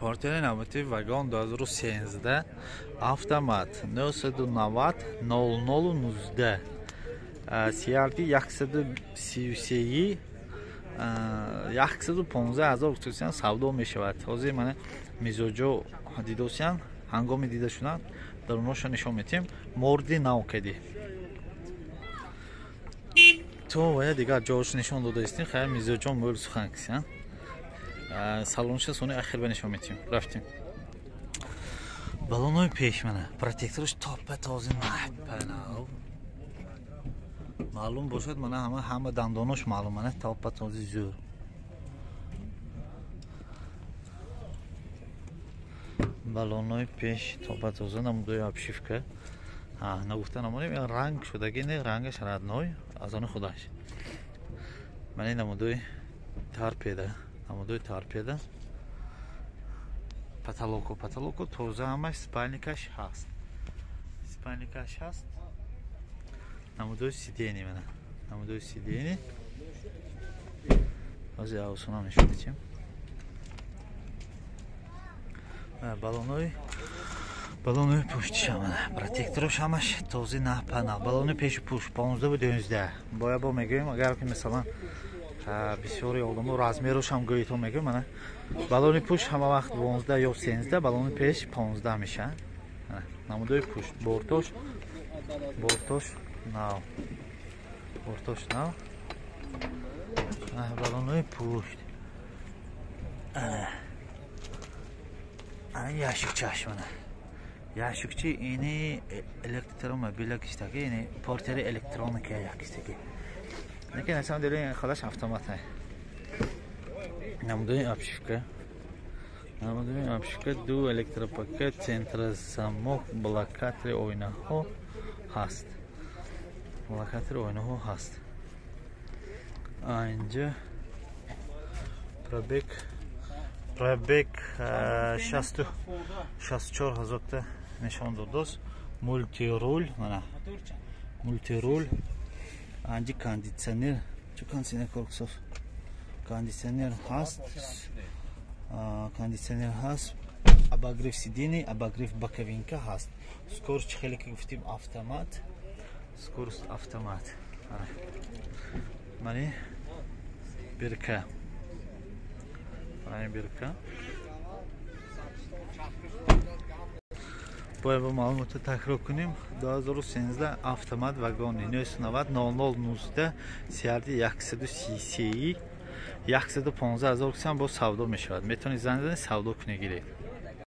Портери навбати вагон 2013 автомат 990 0019 CRT 133 115 ҳазор гуфтусиян савдо мешавад. Ҳозир мана мизоҷо дидосиян, ҳангоми дида шудан дар онҳоша нишон метиҳем. Морди нав кади. То вая дигар ҷош нишон дода истем, хая мизоҷо мӯл сухан кисиян. Салонша сони ахир ба нишон метиҳем. Рафтем. Балонои пеш мана протектораш топа тоза нав. Маълум бошад, мана ҳама дандонош маълум, мана топа този зӯр. Балонои пеш топа тоза, намудои обшивка. Нагуфта намонем, ранг шудаги не, рангаш родной аз они худаш. Мана намудои торпеда, намудои торпеда. Потолоку тоза ҳамаш, спальникаш ҳаст. Спальникаш ҳаст. Намудои сидени мана. Намудои сидени. Ҳозир авсонам нишон медиҳем. Балонои пуштиша мана. Протекторош ҳамаш тоза на. Балонои пеши пушт 15 ва 12. Боя бо мегӯем, агар ки масалан бисёри одамо размерошам гӯитон мегӯем, мана балони пушт ҳама вақт 12 ё 13, балони пеш 15 мешавад. Намудои пушт бортош нав. Бортош нав. Балонои пушт. Ана ящикчаш мана. Ящикчи ини электромобиля киштаги, ини портери электроника якиштаги. Лекин на самом деле худаш автомат. Намудои обшивка. Намудои обшивка, ду электропакет, центр замок, блокатори оинаҳо ҳаст. Блокатори оинаҳо ҳаст. Инҷа пробег 64 ҳазорта нишон додост. Мултирул, мана. Мултирул. Анҷи кондитсионер, чу кондитсионер корксоф. Кондитсионер ҳаст. Кондитсионер ҳаст. Обогрев сидений, обогрев боковинка ҳаст. Скорость хеле ки гуфтим автомат. Скорость автомат. Мани бирка. Мани бирка. Бояд бо маълумотро такрор кунем. 2013 автомат вагони 990 0019 CRT 133 115 ҳазор кисам бо савдо мешавад. Метавонед занг занед, савдо кунед, гиред.